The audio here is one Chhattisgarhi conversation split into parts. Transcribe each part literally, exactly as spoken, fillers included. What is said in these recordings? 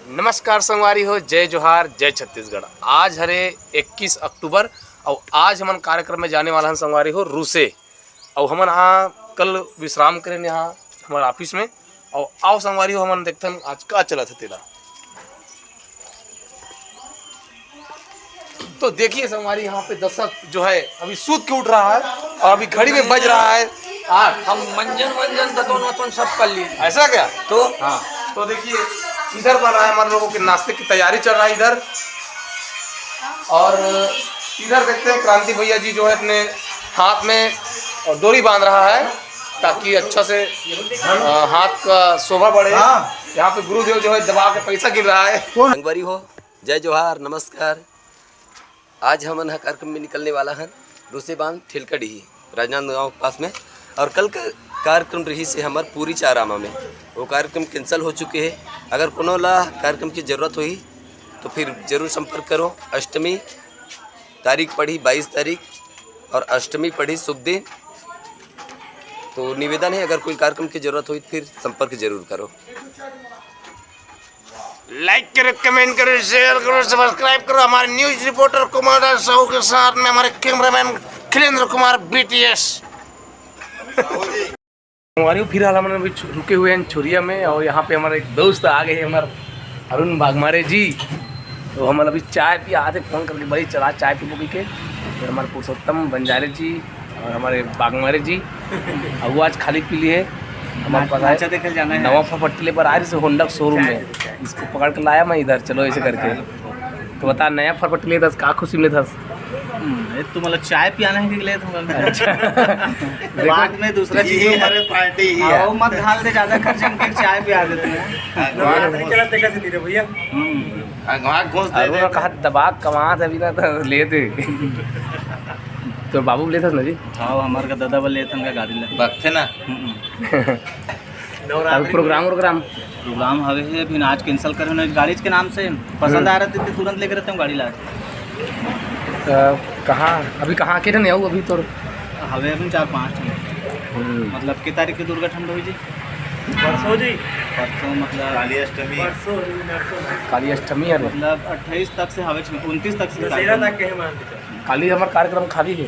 नमस्कार संगवारी हो, जय जोहार, जय छत्तीसगढ़। आज हरे इक्कीस अक्टूबर, अउ आज हमन कार्यक्रम में जाने वाला हन संगवारी हो रूसे। अउ हमन हाँ कल विश्राम करेन यहाँ हमर ऑफिस में। अउ आओ संगवारी हो, हमन देखथन आज का चलत हे तेला। तो देखिए संगवारी, यहाँ पे दर्शक जो है अभी सूत के उठ रहा है और अभी घड़ी में बज रहा है आठ। हम मंजन वंजन दतवन वतवन सब कर लिए। ऐसा क्या? तो हाँ, तो देखिए इधर बन रहा है, हमारे लोगों के नाश्ते की तैयारी चल रहा है इधर। और इधर देखते हैं क्रांति भैया जी जो है अपने हाथ में और डोरी बांध रहा है ताकि अच्छा से अ, हाथ का शोभा बढ़े। हाँ। यहाँ पे गुरुदेव जो है दबा के पैसा गिन रहा है। संगवारी हो, जय जोहार, नमस्कार। आज हमन ह कार्यक्रम में निकलने वाला हन रूसे बांध ठेलकाडीही, राजनांदगांव के पास में। और कल का कार्यक्रम रहिसे हमर पूरी चारामा में, वो कार्यक्रम कैंसिल हो चुके हे। अगर कोनो ला कार्यक्रम की जरूरत होही तो फिर जरूर संपर्क करो। अष्टमी तारीख पड़ी बाईस तारीख और अष्टमी पड़ी शुभ दिन। तो निवेदन है, अगर कोई कार्यक्रम की जरूरत होही तो फिर संपर्क जरूर करो। लाइक करो, कमेंट करो, शेयर करो, सब्सक्राइब करो हमारे न्यूज रिपोर्टर कुमार दास साहू के साथ में हमारे कैमरामैन खिलेंद्र कुमार बीटीएस। हमारे फिलहाल हम अभी छु- रुके हुए हैं छुरिया में और यहाँ पे हमारे एक दोस्त आ गए हैं, हमारे अरुण बागमारे जी। तो हम अभी चाय पिया आते, फोन करके भाई चला चाय पीबो कहिके। फिर हमारे पुरुषोत्तम बंजारे जी और हमारे बागमारे जी, अब वो आज खाली पी लिए। हमारे पास आए। नाचा देखे जाना है। नवा फरपट्टी ले पर आ रही से होंडा के शोरूम में, इसको पकड़ के लाया मैं इधर, चलो ऐसे करके। तो बता, नया फरपट्टी ले था, का खुशी में था? हम्म, ये तो मतलब चाय पियाना है कि ले था? अच्छा। बाद में दूसरा चीज ये में हमारे पार्टी ही है। हाँ, वो मत घाल दे, ज्यादा खर्चा में फिर चाय पिया देते हैं। अगवा घोंस- चला देखा से नहीं रे भैया। हम्म। अगवा घोंस दे अरुण दे। कहा दबा कमात अभी ना तो ले दे। तो बाबू ले था ना जी? हाँ, हमारे का दादा वाले लेथन का गाड़ी ले। बकथे ना। हम्म। अभी प्रोग्राम वोग्राम? प्रोग्राम हवे है, फिर आज कैंसिल करे ना, गाड़ी के नाम से पसंद हम्म। आ रहा थे, तुरंत लेके रहते हैं गाड़ी ला। तो कहाँ अभी, कहाँ के नहीं आऊ अभी तो? हवे अभी चार पाँच ठन। हम्म। मतलब के तारीख के दुर्गा ठंड हुई जी? परसों जी। परसों मतलब काली अष्टमी। परसों, नरसों। काली अष्टमी है रे। मतलब अट्ठाईस तक से हवे, उनतीस तक से दशहरा कार्यक्रम। तक के है मान के चल। खाली हमार कार्यक्रम खाली है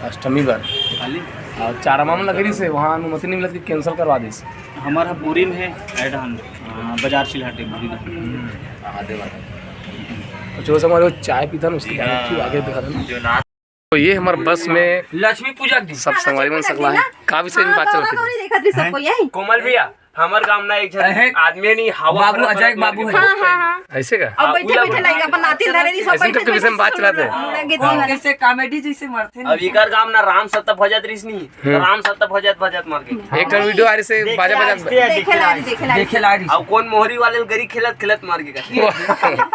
अष्टमी बर। खाली? और चारामा में लगे रही से, वहाँ अनुमति नहीं मिलत कि कैंसिल करवा दीस। हमार ह पूरी में है, एडहन, अ, बाजार चिल्हाटे पूरी में। तो चलो, हमारे वो चाय पीता ना, उसके बाद फिर आगे दिखा देना। तो ये हमारे बस में लक्ष्मी पूजा के दिन। सब संगवारी मन सकला है। का विषय में बात चलत है? देखत रही सबको यही। कोमल भैया, हमर गांव ना एक झन अहे। आदमी नहीं, हवा बाबू, भरत अजय भरत बाबू मर है। गे। हाँ, हाँ, हाँ। ऐसे का? अब हाँ, बैठे उला बैठे बोला। लाइक अपन नाती धरे रही, सब ऐसे बैठे तो विषय में बात बैठे चलाते हैं। मुड़ा गिद्ध और वाला। कैसे कॉमेडी जैसे मरते हैं। अब इकर गांव ना राम सत्ता भजत रहीस नहीं, तो हम्म। राम सत्ता भजत भजत मर गे। एक ठन वीडियो आ रही से देखे बाजा ला बजा। देखे ला, देखे ला। देखे ला रही। अब कौन मोहरी वाले गरी खेलत खेलत मर गे। वाह।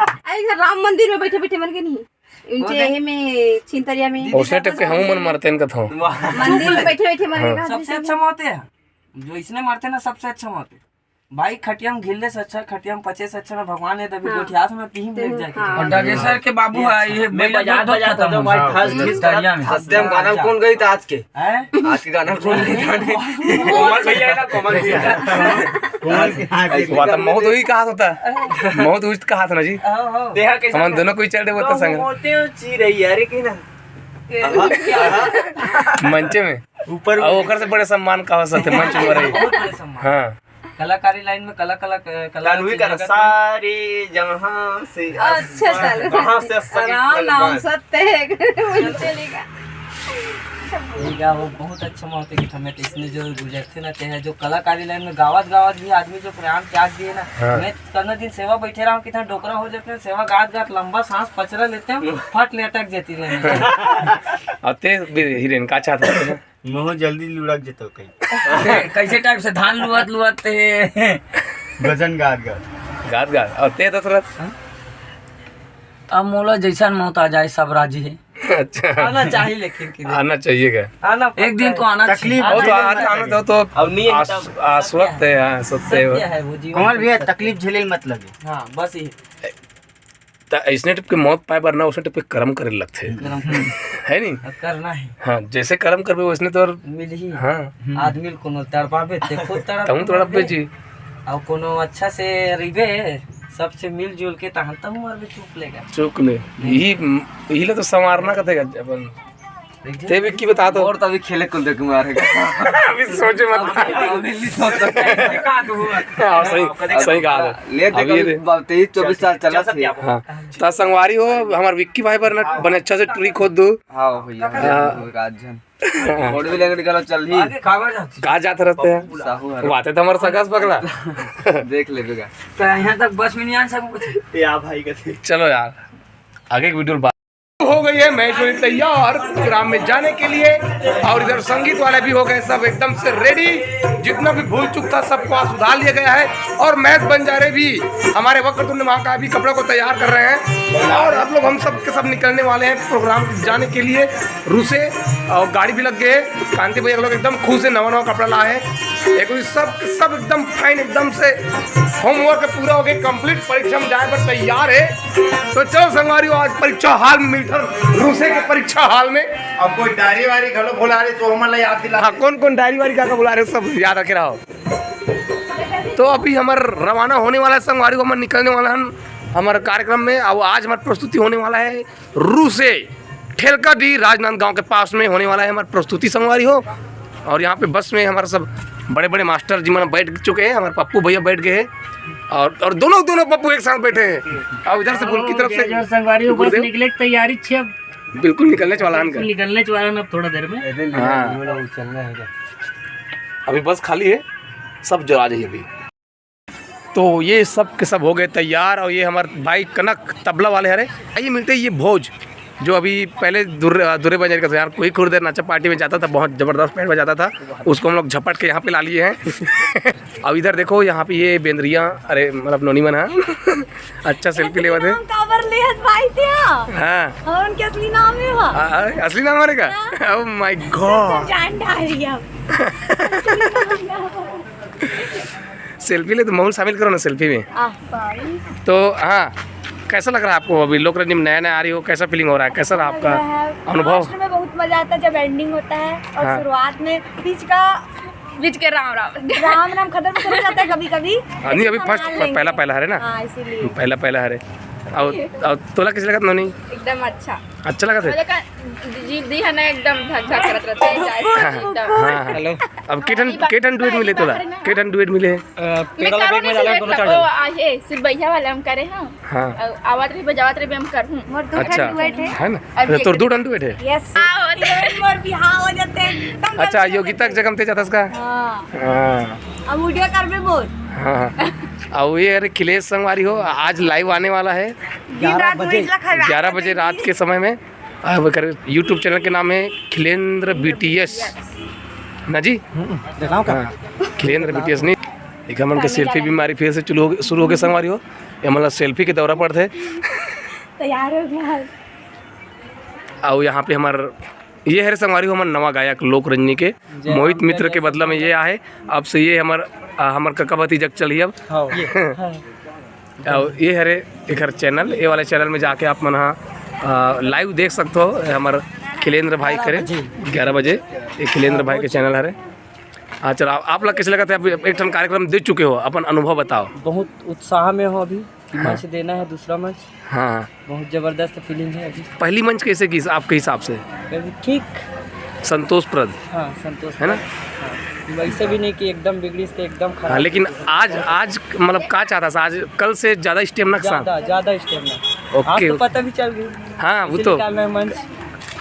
अरे इधर राम मंदिर में बैठे बैठे मर गे नहीं। उनके वो यही में छिंतरिया में। उसे टाइप के हम मन मरते हैं कथों। वाह। मंदिर में बैठे बैठे मर गे हाँ। कहा सबसे अच्छा मौत है। जो इसने मरते ना, सबसे अच्छा मौत है। भाई, खटिया में घिरले से अच्छा, खटिया में पचे से अच्छा ना, भगवान है तभी हाँ। गोठियास में पीही में लेट जाए के। हाँ। और डगेसर के बाबू है, ये मैं बैला बजा दो बजा खत्म दो हो भाई, गया। ठस ठिस दरिया में। हत्या में गाना कौन गई था आज के? हैं? आज के गाना कौन गई था? कोमल भैया है ना, कोमल भैया। कोमल। बात मौत हुई कहा होता। मौत हुई तो कहा था ना जी। हाँ, हाँ। देखा कैसा हमारे दोनों कोई चल रहे वो तो संग। मोते हो ची रही है, अरे की ना। मंचे में। ऊपर और ओकर से बड़े सम्मान का हो सकते मंच में रही। बहुत बड़े सम्मान। हाँ। कलाकारी लाइन में कला, कला, कला तन्वी की कर जगत में। सारे जहाँ से अच्छा साले। कहाँ से सही राम नाम कलाकार। सत्य है। बोल चलेगा। ये गा वो बहुत अच्छा मौत है कि हमें तो इसने जो गुजरते ना ते हैं, जो कलाकारी लाइन में गावत गावत भी आदमी जो प्राण त्याग दिए ना, हाँ। मैं कतना दिन सेवा बैठे रहा हूँ, कितना डोकरा हो जाते हैं, सेवा गात गात लंबा सांस पचरा लेते हैं, फट ले अटक जाती रहे। और ते भी हीरेन का चाहता है? मोह जल्दी लुढ़क जतो कहीं। कैसे टाइप से धान लुअत लुअत ते? भजन गात गात। गात गात। और ते दशरथ? अब मोला जैसन मौत आ जाए, सब राजी है। अच्छा। आना चाहिए, लेकिन कि आना चाहिए क्या? आना एक दिन पड़ता तो है। आना तकलीफ चाहिए। वो तो आना, आना तो, तो अब नहीं है, आस-, तब आश्वस्त सत्य है, हाँ, सत्य है। सत्य है वो जीवन कमल भैया, सत्य। तकलीफ झेले मत लगे। हाँ, बस ये। त इसने टाइप के मौत पाए बर ना, उसने टाइप के कर्म करे लगथे। कर्म। है नहीं? अब करना है। हाँ, जैसे कर्म करबे, वैसने तो और मिलही। हाँ। आदमी ल कोनो तड़पाबे, ते खुद तड़प तहूँ तड़पबे जी। और कोनो अच्छा से रहिबे, सबसे मिलजुल के, तहन तहूँ मरबे, चुप लेगा। चुप ले। यही, यही ले तो संवारना कथे अपन। ते भी की बता तो। और तभी खेले कुल देख मारेगा। अभी सोचे मत। अभी, अभी नहीं सोच सकता। हाँ, सही, सही कहा। ले देख, अभी अभी दे। बा-, तेईस चौबीस साल चला थे। हाँ। ता संगवारी हो, हमार विक्की भाई बर ना बने अच्छा से टूरी खोद दू। हाँ भैया, हाँ। रात जन। और भी लेंगे निकालो, चल ही। कहाँ जात रहते हैं? साहू हर। बातें तो हमारे सगास पगला। देख ले बेगा। तो यहाँ तक बस में नहीं आ सकूँ कुछ। या भाई का थे। चलो यार, आगे एक वीडियो में बात। हो गई है महेश्वरी तैयार प्रोग्राम में जाने के लिए, और इधर संगीत वाले भी हो गए सब एकदम से रेडी। जितना भी भूल चूक था, सबको आज सुधार लिया गया है। और महेश बंजारे भी, हमारे वक्रतुंड महाकाय भी कपड़ों को तैयार कर रहे हैं, और अब लोग हम सब के सब निकलने वाले हैं प्रोग्राम जाने के लिए रूसे। और गाड़ी भी लग गए। कांति भैया लोग एकदम खुश है, नवा नवा कपड़ा लाए हैं। एक सब, सब एकदम फाइन, एकदम से होमवर्क पूरा हो गया, कंप्लीट, परीक्षा में जाए पर तैयार है। तो चलो संगवारी हो, आज परीक्षा हॉल में मिलथन, रूसे के परीक्षा हॉल में। अब कोई डायरी वारी घलो भुला रहे तो हमन ला याद दिला। हाँ, कौन कौन डायरी वारी का, का भुला रहे, सब याद रखे रहो। तो अभी हमर रवाना होने वाला है संगवारी हो, हमर निकलने वाला हन हमर कार्यक्रम में। अब आज हमार प्रस्तुति होने वाला है रूसे, ठेलका डी राजनांदगांव के पास में होने वाला है हमार प्रस्तुति संगवारी हो। और यहाँ पे बस में हमारा सब बड़े बड़े मास्टर जी मन बैठ चुके हैं, हमारे पप्पू भैया बैठ गए हैं, और, और दोनों, दोनों पप्पू एक साथ बैठे हैं। और इधर से बोल की तरफ से संगवारी हो, बस गुरुदेव। निकले की तैयारी छे। बिल्कुल निकलने वाला है बिल्कुल इनका। निकलने वाला है अब थोड़ा देर में। हाँ। चलना है क्या? अभी बस खाली है, सब जो आ जाइए अभी। तो ये सब के सब हो गए तैयार, और ये हमारे भाई कनक तबला वाले हरे, आइए मिलते हैं ये भोज, जो अभी पहले दुर्रे, दुर्रे बंजारी का था यार, कोई कुछ देर नाचा पार्टी में जाता था, बहुत जबरदस्त पैंट में जाता था, उसको हम लोग झपट के यहाँ पे ला लिए हैं। अब इधर देखो, यहाँ पे ये बेंदरिया, अरे मतलब नोनी मन है। अच्छा सेल्फी लेवत है। नाम काबर लेहत भाई ते? हाँ। और उनके असली नाम है वो। हाँ, हाँ, असली नाम हरे का? हाँ। Oh my God। जान डाल रही है। सेल्फी ले तो महू ल शामिल करो ना सेल्फी में। आ, sorry। तो हाँ, कैसा लग रहा है आपको? अभी लोक रंजन में नया नया आ रही हो, कैसा फीलिंग हो रहा है, कैसा रहा आपका अनुभव? First में बहुत मजा आता है जब एंडिंग होता है, और हाँ। शुरुआत में बीच का बीच के राम राम। राम राम खत्म हो जाता है कभी कभी। हाँ, नहीं, अभी first, पहला पहला हरे ना। हाँ, इसीलिए। पहला पहला हरे। और, और तोला कैसे लगा नोनी? एकदम अच्छा। अच्छा लगा था? जी, जी है ना, एकदम धक धक करत रहते हैं, जाए से हाँ, एकदम। हाँ, हाँ। हेलो। अब केठन, केठन डुएट मिले तोला? केठन डुएट मिले? अ, मैं पेड़ा करो बेग में नहीं डाला, सिलेक्ट दोनों चढ़ लगो, जाओ। आ, ये सिलबैया वाला हम करे हैं। हाँ। अ, आवत रही, बजावत रही, हम कर हूँ। मोर दो अच्छा। ठन डुएट है। है ना? अभी अच्छा, तोर एक दो ठन डुएट है? Yes। हाँ, होती है। मोर बिहाव हो जाते हैं, एकदम अच्छा, जल्दी योगिता के जगह में ते जाता इसका? हाँ। हाँ। अब वीडियो कर भी बोल। हाँ, हाँ। अब ये अरे खिलेश संगवारी हो, आज लाइव आने वाला है। दिन रात ग्यारह बजे। ग्यारह बजे रात के समय में। आ, वो करे, YouTube चैनल के नाम है खिलेंद्र बीटीएस ना जी? हम्म, दिखाओ का? हाँ, खिलेंद्र बीटीएस नहीं। एक हमन के सेल्फी बीमारी फिर से शुरू हो गए, शुरू हो गए संगवारी हो। ये मतलब सेल्फी के दौरा पड़ते। तैयार हो गया। और यहाँ पे हमार, ये हरे संगवारी हो, हमार नवा गायक लोक रंजनी के जय मोहित राम, मित्र जय के राम। बदला में ये आए। अब से ये हमार, आ, हमार कका भतीजा के चली अब। हाँ। ये, हाँ। और ये हरे एकर चैनल, ये वाले चैनल में जाके आप मन हा, आ, लाइव देख सकते हो। हमार खिलेंद्र भाई करे ग्यारह बजे, ये खिलेंद्र भाई के चैनल हरे। हाँ, चलो, आप, आप लोग कैसे लगा था? आप एक ठन कार्यक्रम दे चुके हो, अपन अनुभव बताओ। बहुत उत्साह में हो अभी कि हाँ। मंच देना है, दूसरा मंच। हाँ। बहुत जबरदस्त फीलिंग है अभी। पहली मंच कैसे की आपके हिसाब से? अभी ठीक। संतोषप्रद। हाँ, संतोष है ना? हाँ, वैसे भी नहीं कि एकदम बिगड़ी से एकदम खराब। हाँ, लेकिन आज, आज मतलब का चाहता था, आज कल से ज्यादा स्टेमिना के साथ। ज्यादा, ज्यादा स्टेमिना। ओके। आज तो पता भी चल गई। हाँ, वो इसीलिए तो। निकालना है मंच।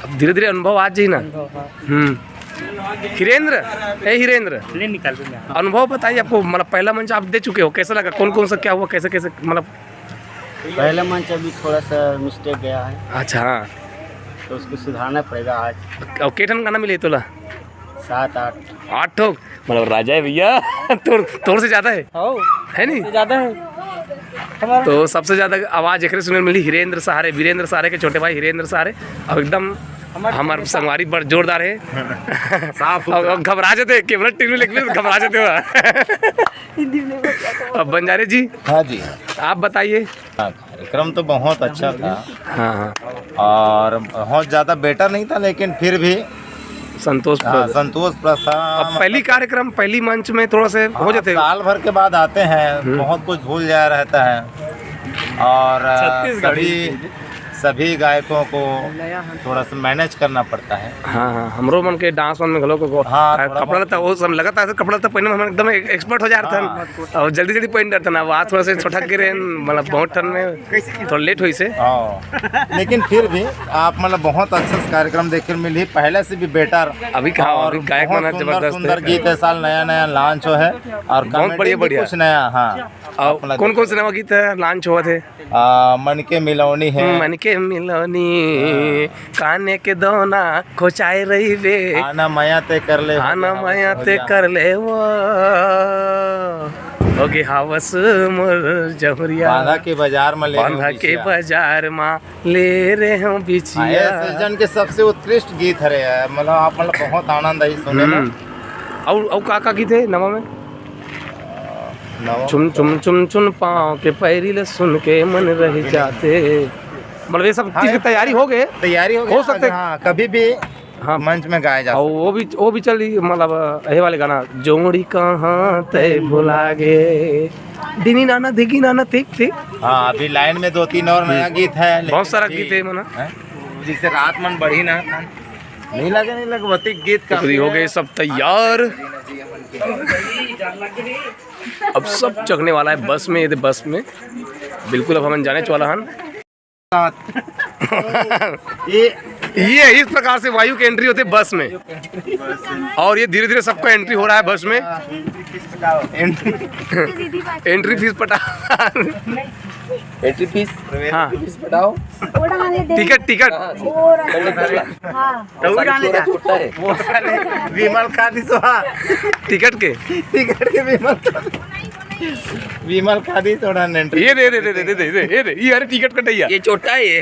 अब धीरे धीरे अनुभव आ जाई ना। अनुभव, हाँ। हम्म। हिरेंद्र, ए हिरेंद्र, ले निकाल दूंगा। अनुभव बताइए आपको, मतलब पहला मंच आप दे चुके हो, कैसा लगा, कौन कौन सा क्या हुआ, कैसे कैसे, मतलब? पहला मंच अभी थोड़ा सा मिस्टेक गया है। अच्छा, हाँ। तो उसको सुधारना पड़ेगा आज। अब के ठन गाना मिले तोला? सात आठ। आठ ठो? मतलब राजा है भैया। तोर, तोर से ज्यादा है। हो। है नहीं? सबसे ज्यादा है हमारा। तो सबसे ज्यादा आवाज एकरे सुने मिली हिरेंद्र सहारे, वीरेंद्र सहारे के छोटे भाई हिरेंद्र सहारे। अब एकदम हमारे हमारे संगवारी बड़ जोरदार है। साफ सुथरा। अब, अब घबरा जाते, कैमरा टीवी लेके घबरा जाते हो। हिंदी में बोल जाते हो। अब बंजारे जी, हाँ जी। आप बताइए। हाँ, कार्यक्रम तो बहुत अच्छा था। हाँ, हाँ। और बहुत ज्यादा बेटर नहीं था, लेकिन फिर भी संतोष हाँ, प्रद। संतोष प्रद था। अब पहली मतलब कार्यक्रम, पहली मंच में थोड़ा से हो हाँ, जाते। साल भर के बाद आते हैं, हम्म। बहुत कुछ भूल जाया रहता है। और, अ, छत्तीसगढ़ी। सभी, सभी गायकों को नया है। थोड़ा सा मैनेज करना पड़ता है। हाँ, हाँ, हमरो मन के डांस वांस में घलो को, हाँ, आ, थोड़ा कपड़ा बहुत। लत्ता, वो सब लगातार से कपड़ा लत्ता पहने में हम एकदम एक-, एक्सपर्ट हो जा रहे थे। हाँ। और जल्दी, जल्दी पहन डरते ना, वो आज थोड़ा से छोटक गे रहे, मतलब, बहुत ठंड में थोड़ा लेट होइसे। हाँ, लेकिन फिर भी आप, मतलब, बहुत अच्छा कार्यक्रम देखे मिली, पहले से भी बेटर। अभी कहाँ, और अभी गायक बहुत मन सुंदर, जबरदस्त सुंदर है। गीत है, साल नया नया लॉन्च हो है और बहुत comedy बढ़िया, भी बढ़िया। कुछ नया, हाँ। और अपना कौन कौन से नवा गीत है लॉन्च हुआ थे? आ, मन के मिलौनी है। मन के मिलौनी, हाँ। काने के दोना खोचाए रहिबे। आना मया ते कर ले, आना मया ते कर ले वो। होगे हावस मोर जहुरिया। बांधा के बाजार में ले बांधा के बाजार में ले रहे हो बिछिया। हाँ, ये सीजन के सबसे उत्कृष्ट गीत हरे यार, मतलब आप, मतलब बहुत आनंद आई सुने में। हम्म। और, और का, का गीत है नवा में? नवा चुन, चुन, चुन, चुन पाँव के पैरी ले सुन के मन रह जाते। मतलब ये सब हाँ, चीज की ये तैयारी हो गए। तैयारी हो गई, हो सकते हाँ, कभी भी हाँ। मंच में गाया जा और सकता। वो भी, वो भी चल रही, मतलब, ये वाले गाना, "जोड़ी कहाँ तय भुला गे, दिनी नाना, दिगी नाना, ठीक, ठीक।" हाँ, अभी लाइन में दो तीन और नया हम्म। गीत है, लेकिन बहुत सारा अभी गीत है, मना। हैं? जिससे रात मन बढ़ी ना। नहीं लगे, नहीं लगे, वती गीत का हो गए सब तैयार। अब सब चघने वाला है बस में, ये दे बस में। बिल्कुल, अब हमन जाने वाला हन। ये ये इस प्रकार से वायु के एंट्री होते बस में, और ये धीरे धीरे सबका एंट्री हो रहा है बस में। एंट्री। एंट्री फीस पटा। Entry fee. हाँ। फीस पटाओ। Ticket, ticket. हाँ। हाँ। तो उड़ा ले जा। छोटा है। विमल खादी सोहा। टिकट के। टिकट के विमल। विमल खादी सोडा ने एंट्री। ये दे, दे, दे, ये दे, ये अरे टिकट कटैया। ये छोटा है ये।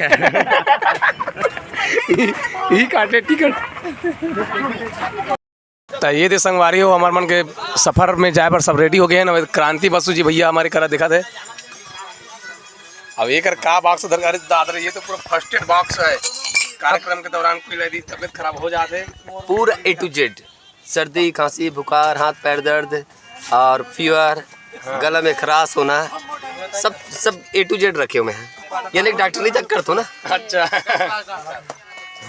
ये काटे टिकट। त ये दे संगवारी हो, हमार मन के सफर में जाए बर सब रेडी हो गए हैं ना। क्रांति बसु जी भैया हमारे करा दिखा दे। अब एकर का बॉक्स उधर, अरे दादा रे, ये तो पूरा फर्स्ट एड बॉक्स है। कार्यक्रम के दौरान कोई यदि तबीयत खराब हो जाते। पूरा A to Z, सर्दी, खांसी, बुखार, हाथ पैर दर्द और फीवर, हाँ। गला में खराश होना, सब, सब A to Z रखे हुए हैं। यानी डॉक्टरी तक करते हो ना। अच्छा।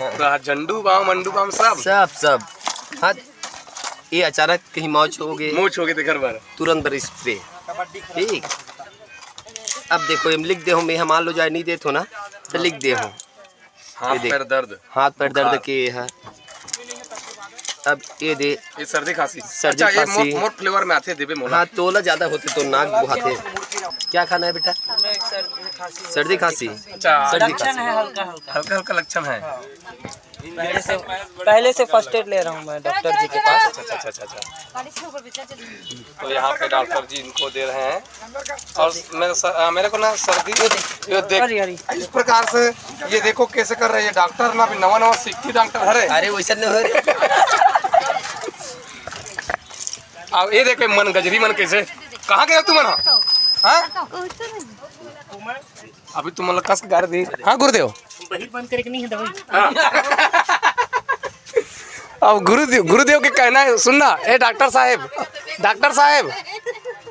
तो झंडू बाम, मंडू बाम सब? सब, सब। हाँ, ये अचानक कहीं मौज हो गए, मोच हो गए थे घर बार। तुरंत बर स्प्रे। ठीक। अब देखो, हम लिख दे हो, मैं मान लो जाए नहीं देत हो ना, तो लिख दे हो। हाथ ये देख। पैर दर्द। हाथ पैर दर्द बुखार। के है। अब ये दे। ये सर्दी खांसी। सर्दी अच्छा, ये खांसी। मोर, मोर फ्लेवर में आते देबे मोला। हाँ, तोला ज्यादा होते तो नाक बुहाते। क्या खाना है बेटा? सर्दी खांसी। अच्छा। सर्दी लक्षण खांसी। है हल्का हल्का। हल्का हल्का लक्षण है। पहले से, पहले से फर्स्ट एड ले रहा हूँ मैं डॉक्टर जी के पास। अच्छा, अच्छा, अच्छा, अच्छा। तो यहाँ पे डॉक्टर जी इनको दे रहे हैं। और मेरे स-, अ, मेरे को ना सर्दी, ये देख, अरे, अरे। इस प्रकार से, ये देखो कैसे कर रहे हैं डॉक्टर ना, अभी नवा नवा सीखती डॉक्टर हरे। अरे, वैसा नहीं हो रहा। अब ये देखो मन गजरी मन कैसे, कहाँ गए तुम मन? हाँ? अभी तुम मन कस के गाड़ी दी। हाँ गुरुदेव। बहिर बंद करे के नहीं है दवाई। हाँ। अब गुरुदेव, गुरुदेव के कहना है, सुनना, ए डॉक्टर साहेब, डॉक्टर साहेब,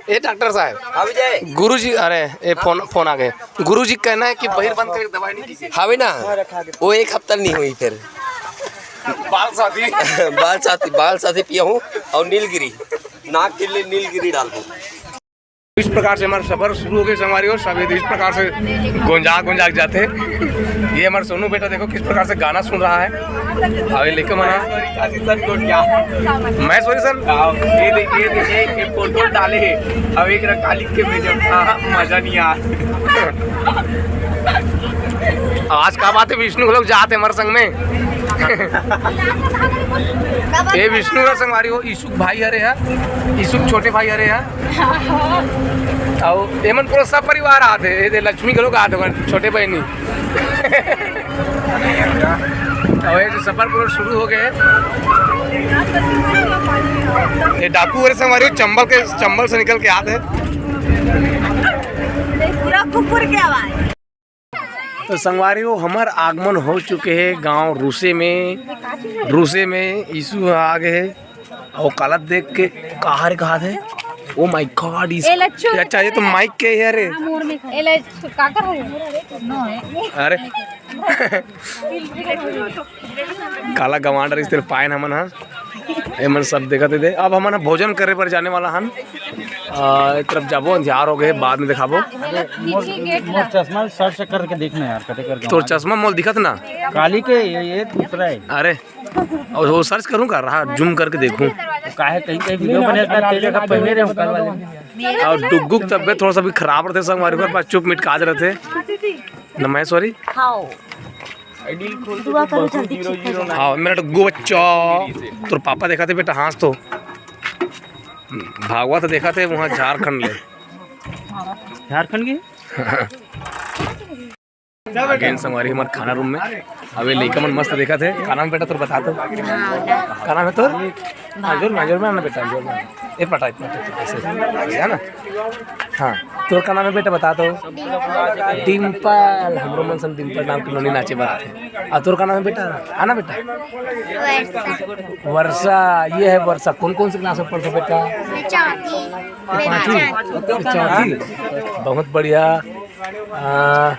ए डॉक्टर साहेब। हाँ विजय। गुरु जी, अरे, ए फोन, फोन आ गए। गुरु जी कहना है कि बहिर बंद करके दवाई नहीं दी। हावे ना, वो एक हफ्ता नहीं हुई फिर। बाल साथी। बाल साथी, बाल साथी पिया हूँ और नीलगिरी, नाक के लिए नीलगिरी डाल दूँ। इस प्रकार से हमारा सफर शुरू हो गया संगवारी हो। सब ये इस प्रकार से गोंजा गोंजा के जाते हैं। ये हमारा सोनू बेटा देखो किस प्रकार से गाना सुन रहा है। अभी लेके मना मैं सॉरी सर। ये देखिए, ये देखिए, ये फोटो डाले हैं। अब एक रखा लिख के भेजो। हाँ, मजा नहीं आ। आज का बात है, विष्णु लोग जाते हमारे संग में। ये विष्णु का संगवारी हो, ईशु भाई हरे है, ईशु छोटे भाई हरे है। अउ एमन पूरा सब परिवार आते, ये दे लक्ष्मी के लोग आते, छोटे बहनी। अउ ये जो सफर पूरा शुरू हो गए। ये डाकू हरे संगवारी हो, चंबल के, चंबल से निकल के आते हैं। पूरा कुकुर के आवाज। तो संगवारी हो, हमर आगमन हो चुके हे गांव रूसे में। रूसे में ईशु ह आ गए हे। अउ काला देख के कहा रे कहा थे, "Oh my God, ईशु।" ए लच्चू। अच्छा, ये तो माइक के हे रे। ए लच्चू, का कर रहे हो? अरे। काला गंवार रहिस तेला पाएन हमन ह। एमन सब देखत हे दे। अब हमन ह भोजन करे बर जाने वाला हन। अ, ए तरफ जाबो, अंधियार हो गए, बाद में दिखाबो। मोर, मोर चश्मा search करके देखना यार, कते करके तोर चश्मा मोल दिखत ना? काली के ये, ये दूसरा है। अरे, अउ वो search करूँ का? रहा, zoom करके देखूँ। काहे कहीं, कहीं video बने रहता है, तेरे का पहले रहे हो कल वाले। अउ डुग्गू के तबियत थोड़ा सा भी खराब रहते, संगवारी ओकर पास चुप मिटकात रहते। न मैं सॉरी। खाओ। दुआ करो जल्दी ठीक हो जाए। हाँ, मेरा डुग्गू बच्चा। तोर पापा देखा थे बेटा, हाँस तो। भागवा तो देखा थे वहाँ झारखंड ले। झारखंड के? अगेन संगवारी हमारे खाना रूम में। अबे लइका मन मस्त देखा थे। का नाम बेटा तोर बता तो। का नाम है तोर? हाँ, जोर में, जोर में आना बेटा, जोर में आना। ए पटा, ए पटा, ऐसे, है ना? हाँ, तोर का नाम है बेटा, बता तो। डिम्पल, हमरो मन सन डिम्पल नाम के नोनी नाचे बर आथे। आ तोर का नाम है बेटा? आना बेटा। वर्षा। वर्षा, ये है वर्षा। कौन कौन से क्लास में पढ़ते बेटा? चौथी। पाँचवीं? चौथी। बहुत बढ़िया। आ,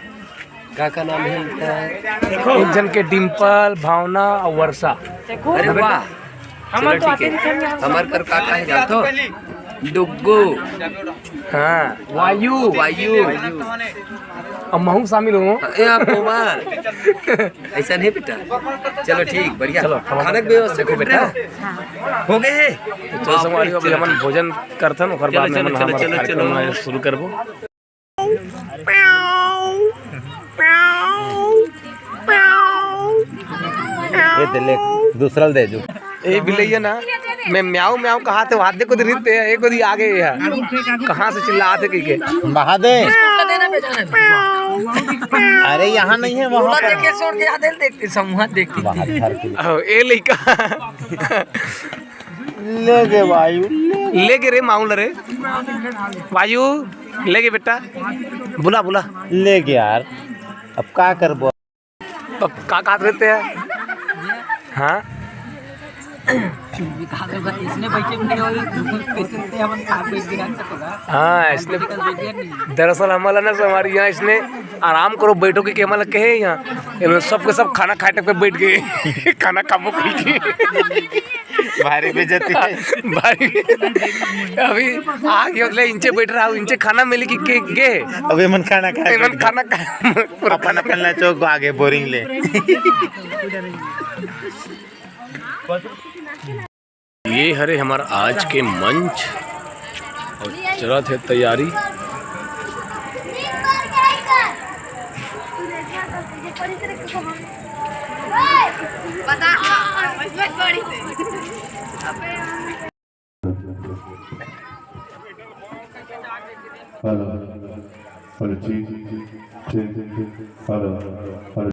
का, का नाम है इनका? एक जन के डिम्पल, भावना अउ वर्षा। अरे वाह, चलो ठीक है। हमर कर का, का है जानथो? डुग्गू। हाँ, वायु। वायु। अब महू शामिल हूँ। ए, आप कुमार। ऐसा नहीं बेटा। चलो ठीक, बढ़िया। चलो, खाना की व्यवस्था कर बेटा। हो गए। तो चलो, संगवारी हो, अभी हमन भोजन करथन, ओकर बाद में हमन हमारा कार्यक्रम शुरू करबो। ये दे ले, दूसरा दे जो। ए बिलैया ना, मैं म्याऊ म्याऊ कहा थे, वादे को रिते है, एक कोई आगे है। कहाँ से चिल्लाते की के? महादेव। अरे यहाँ नहीं है, वहाँ पे। देखे छोड़ के यहाँ दे देखते, समूह देखते। बाहर घर के। आओ, ए लइका। ले गे वायु, ले गे। ले गे रे माउल रे। वायु, ले गे बेटा। बुला, बुला। ले गे यार, अब का करबो? अब का कहत रहते हैं? हाँ? इसने बैठे भी नहीं हो, कैसे रहते हैं, हम खा बैठ गए, हम सब होगा। हाँ, इसने दरअसल हमला ना, हमारे यहाँ इसने आराम करो, बैठो के, के हमला कहे यहाँ, ये लोग सबके सब खाना खाए तक पे बैठ गए। खाना खाबो कहि के। भारी बेइज्जती है। भारी। अभी आगे ले इंचे बैठ रहा हूँ, इंचे खाना मिले कि के गे। अबे मन खाना खाए एमन बैठ गए। खाना खा-, पूरा अपन, खाना अपन ला चौक आगे बोरिंग ले। ये हरे हमार आज के मंच अउ चलत हे तैयारी। हेलो, हेलो, ठीक, ठीक, हेलो, हेलो।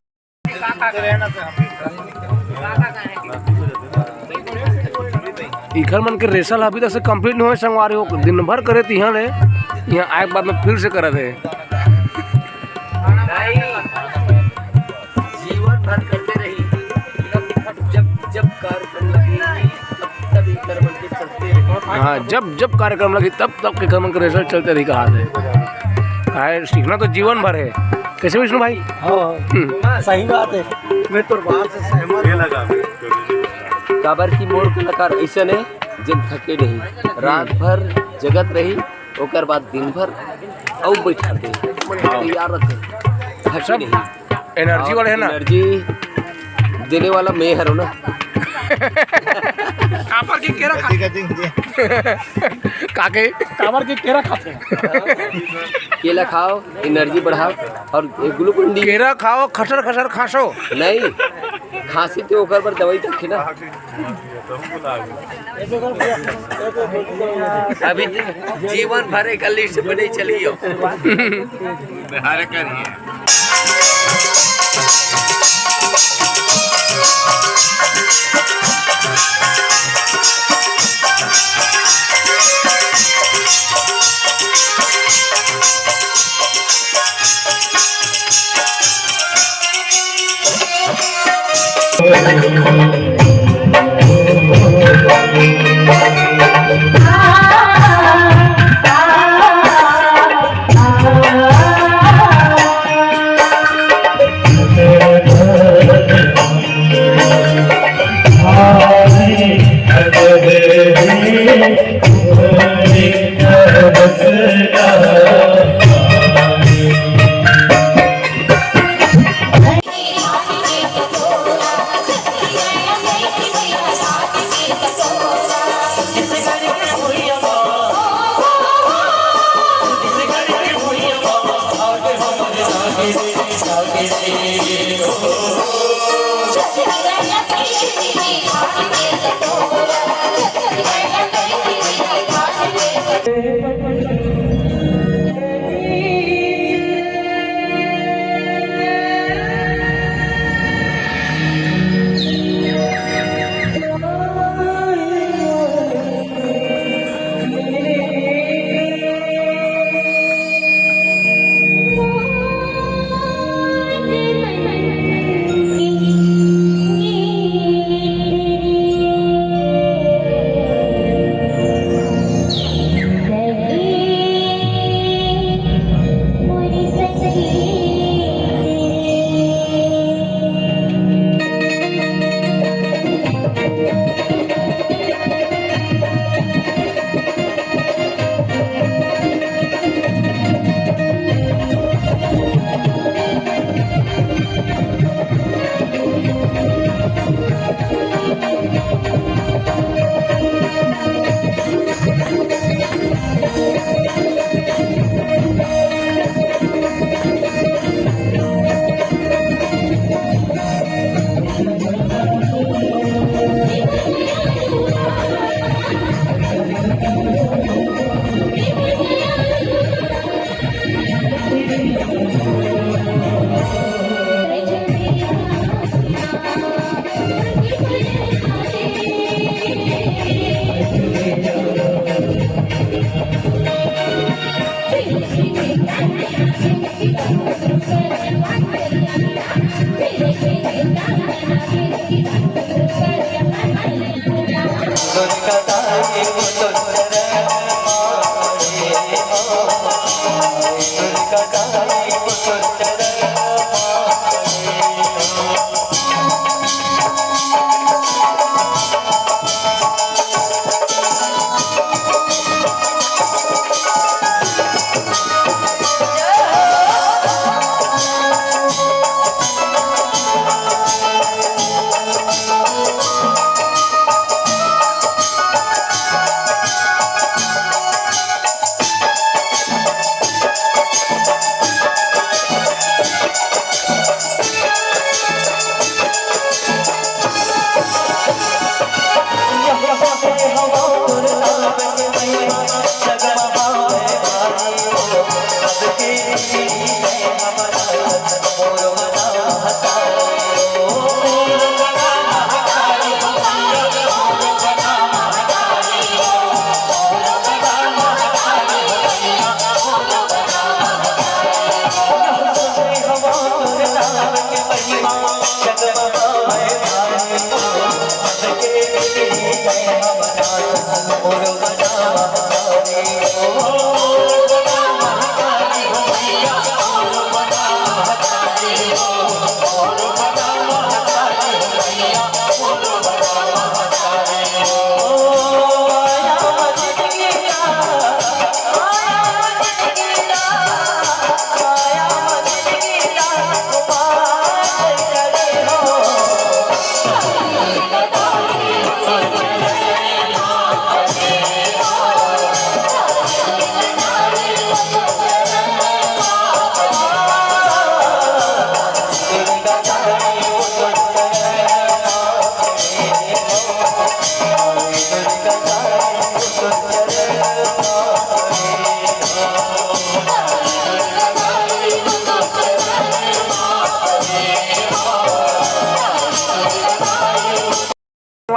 इखर मन के रेसल अभी तक से complete नहीं होय संगवारी हो, दिन भर करे तिहां ले, यहाँ आए के बाद में फिर से करत हे। जीवन भर करते रही, जब, जब कार्यक्रम लगे, तब, तब इखर मन के चलते रही। हाँ, जब, जब कार्यक्रम लगे, तब, तब के इखर मन के रेसल चलते रही कहा थे। काहे सीखना तो जीवन भर है। कैसे विष्णु भाई? हाँ। हम्म। सही बात है, मैं तो बात से सहमत हूँ। काबर की मोर कलाकार ऐसन हे, जेन थके नहीं, रात भर जगत रही, ओकर बाद दिन भर अउ बैठा दे, तैयार रथे, थके सब नहीं। एनर्जी वाले है ना? एनर्जी देने वाला मैं हरो ना। काबर के केरा खाथे। काके? काबर के केरा खाथे। केला खाओ, एनर्जी बढ़ाओ, और ग्लूकोन डी। केरा खाओ, खसर खसर खांसो। नहीं, खांसी तो ओकर बर दवाई रखे ना। अभी जीवन भर एक लिस्ट बने चलियो। हर करिए।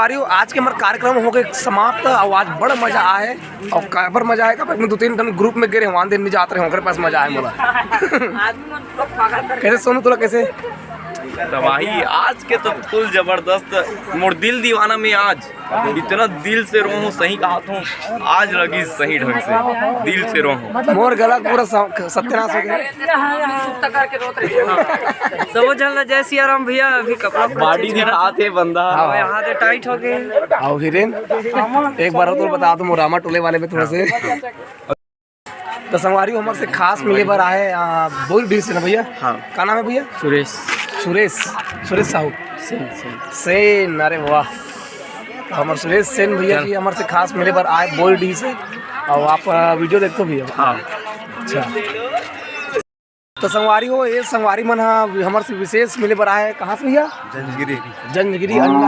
अरे, आज के हमर कार्यक्रम हो गए समाप्त, अउ आज बड़ा मजा आए। अउ काबर मजा आए, काबर मैं दो तीन ठन group में गे रहे, वहाँ दिन में जात रहे, ओकरे पास मजा आए मोला। कैसे सोनू, तोला कैसे? तबाही, आज के तो full जबरदस्त, मोर दिल दीवाना में आज इतना दिल से रो हूँ, सही कहा हूँ, आज लगी सही ढंग से, दिल से रो हूँ। मोर गला पूरा स-, सत्यानाश हो गया। सबो झन ला जय सिया राम भैया। अभी कपड़ा पूरा body change करा दिखात हे बंदा। हाँ। यहाँ से tight हो गए। आओ हिरेन, एक बार और तो बता दो मोरामा टोले वाले में थोड़ा से। तो संगवारी हो, हमर से खास मिले बर आए, आ, बोईडीह से ना भैया? हाँ। का नाम है भैया? सुरेश। सुरेश, सुरेश साहू। सेन, सेन। सेन, अरे वाह। तो हमर सुरेश सेन भैया जी हमर से खास मिले बर आए बोईडीह से। अउ आप, आ, video देखते हो भैया? हाँ। अच्छा। तो संगवारी हो, ये संगवारी मन हा हमर से विशेष मिले बर आए। कहाँ से भैया? जंजगिरी। जंजगिरी अंडा।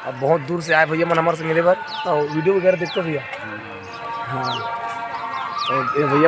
अब बहुत दूर से आए भैया मन हमर से मिले बर, तो video वगैरह देखते हो भैया? हाँ। तो ये भैया